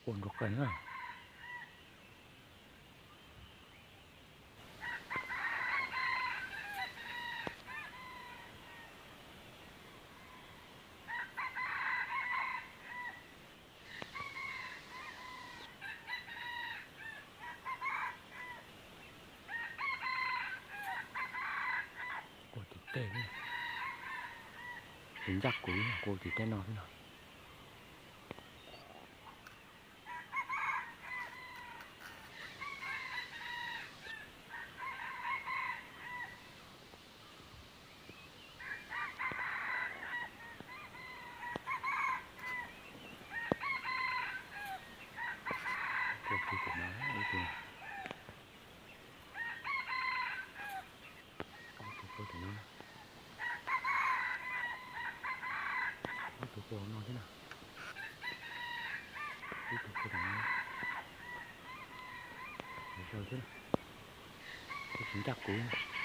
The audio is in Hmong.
Quaj nrov qees na. Quaj tim tej, tus ncaj kuv quaj tim tej no xwb no. Quaj tim no, ib tug, ib tug quaj tim no, ib tug quaj no thiab na, ib tug quaj tim no, zaws thiab na, tus tsis ncaj kuv.